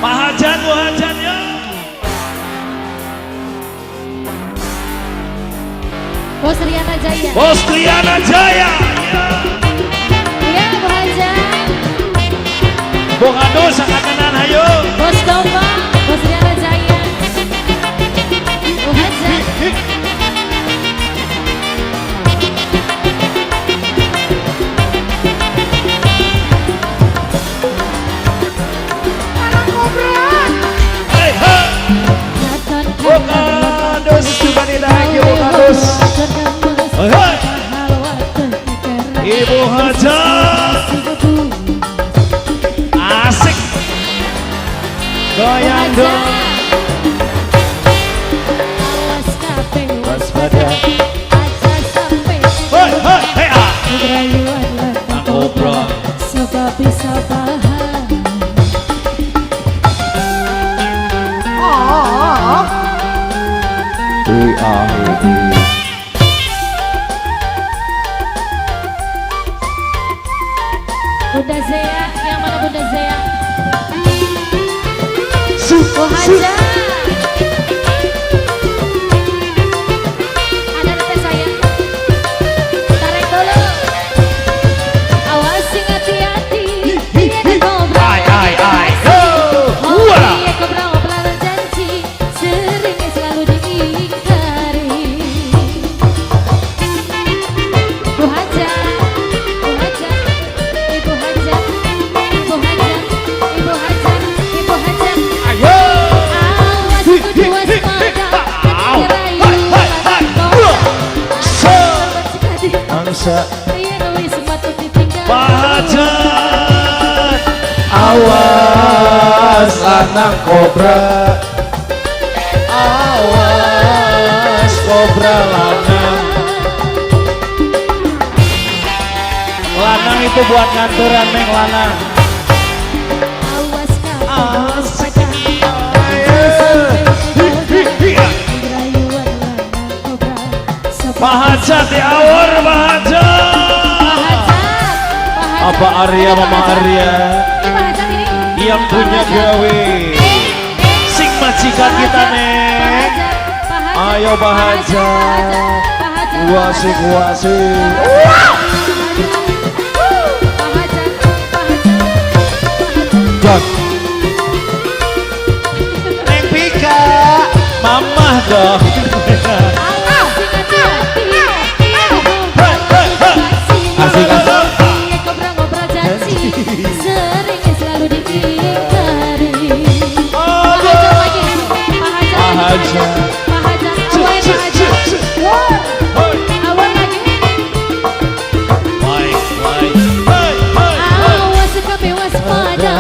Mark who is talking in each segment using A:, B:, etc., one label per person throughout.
A: Pak Hajat, Bu Hajat ya.
B: Bos Riana Jaya.
A: Bos Triana Jaya.
B: Iya, Bu Hajat.
A: Bu Kadus angkatan hayo.
B: Bos Domba, Bos Riana Jaya. Bu Hajat.
A: Hey, hey. Bu Kadus Subani, thank you Bu Kadus. Hey, hey. Ibu Hajat. Asik. Goyang dong. Waspada. Hei, hei, hey, ah. Kobra.
B: Sebab bisa paham. Bunda Zea, yang mana Bunda Zea? Bu Hajat. Ada teteh saya. Tarik dulu. Awas sing hati-hati. Iya kobra.
A: Ai, ai, ai. Oh, wah.
B: Iya kobra obrolan janji sering selalu diingkari. Bu Hajat, Bu Hajat, Ibu Hajat, Ibu Hajat, Ibu Hajat, Ibu Hajat.
A: Ayo.
B: Awas kudu waspada,
A: Au.
B: dirayu
A: Hai, hai, hai.
B: lanang
A: Se.
B: kobra.
A: Angsa.
B: Yen wis matut ditinggal.
A: Pak Hajat.
C: Awas lanang kobra. Awas kobra lanang.
A: Lanang itu buat nganturan neng lanang.
B: Awas kabeh waspada. Rayuan lanang kobra.
A: Pak Hajat di awur Pak Hajat.
B: Pak Hajat, Pak Hajat.
C: Apa Arya,
B: Ada Pak
C: Mama
B: Hajat.
C: Arya
B: Ini Pak Hajat ini.
C: yang punya
B: Pak Hajat.
C: gawe.
A: Sing majikan kita neng.
B: Pak Hajat, Pak Hajat,
C: Ayo, Pak Hajat.
B: Pak Hajat,
C: Wasik
B: Pak
C: wasik.
B: Pak Hajat, Pak Hajat, Pak Hajat.
C: Dot.
A: Neng Pika. Mamah dong.
B: Awas sing hati-hati.
A: Hei, hei, hei.
C: Asik, asik.
B: Iya kobra ngobrol janji, sering selalu diingkari. Pak Hajat lagi, Pak Hajat
C: Pak
B: lagi,
C: Hajat.
B: Pak Hajat, awal Pak Hajat. War, awal lagi.
A: Baik, baik. Hei, hei, hei.
B: Awas kabeh waspada,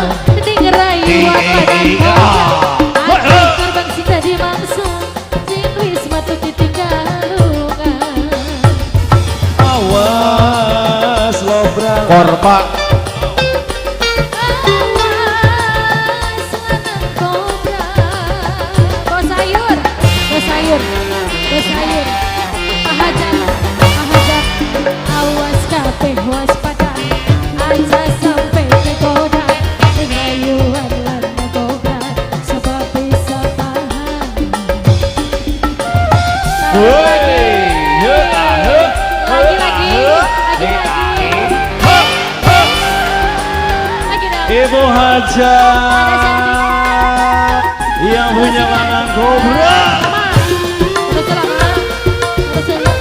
B: ning rayuan lanang kobra. Ati korban sing dadi mangsa, jin wis matut ditinggal lunga.
A: Awas lobra.
C: Korpa.
B: Awas lanang kobra. Bos sayur, bos sayur, bos sayur. Pak Hajat, Pak Hajat. Awas kabeh waspada, aja sampai kegoda. Ning rayuan lanang kobra, sebab bisa paham.
A: Woi, he, ah, he,
B: Lagi lagi, lagi lagi,
A: he, he.
B: Lagi dong.
A: Ibu Hajat yang punya lanang kobra.
B: Lama. Terus lama. Terus lama.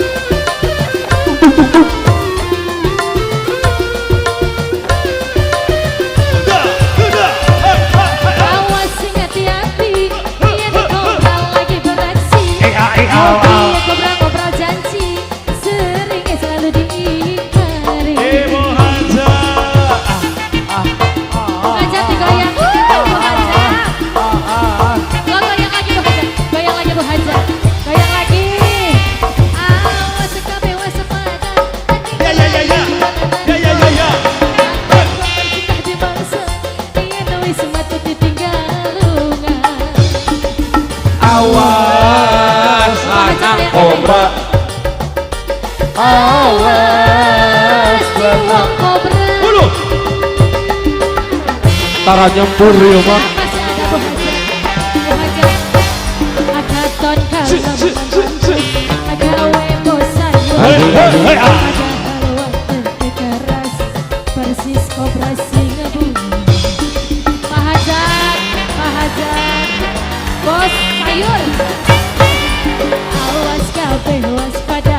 A: Udah, udah. Hei, hei, hei.
B: Awas sing hati-hati, yen kobra lagi beraksi.
A: Eh, ah, eh, ah, ah.
B: Iya kobra ngobrol janji, sering selalu diingkari.
A: Ibu Hajat.
B: Bu Hajat digoyang, Bu Hajat. Lo goyang lagi Bu Hajat, goyang lagi Bu Hajat, goyang lagi. Awas kabeh waspada.
A: Ya, ya, ya, ya. Ya, ya, ya, ya.
B: Dadi mangsa, yen wis matut ditinggal lunga.
C: Awas lanang kobra. Awas
B: Wong kobra.
A: Bulu.
C: Tara nyempur ya, Mak.
B: Masih ada Bu
C: ci, ci, ci, ci.
B: Gawe bos sayur.
A: Hei, hei, hei, ah.
B: Padahal waktu keras, persis kobra singa bumi. Pak Hajat, Pak Hajat, bos sayur. Awas kabeh waspada,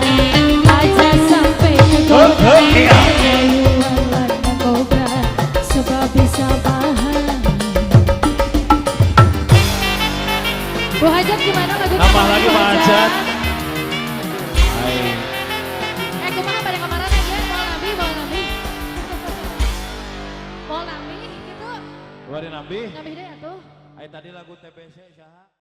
B: aja sampai kegoda.
A: Hei, iya.
B: Rayuan lanang kobra, sebab bisa bahaya. Bu Hajat gimana lagu
A: Tambah lagi, Pak Hajat. Hai.
B: Eh, kumaha pada kemarin aja, mau nambih, mau nambih. Mau nambih gitu.
A: Dua nambih.
B: Nambih deh atuh.
A: Ay tadi lagu TBC saha?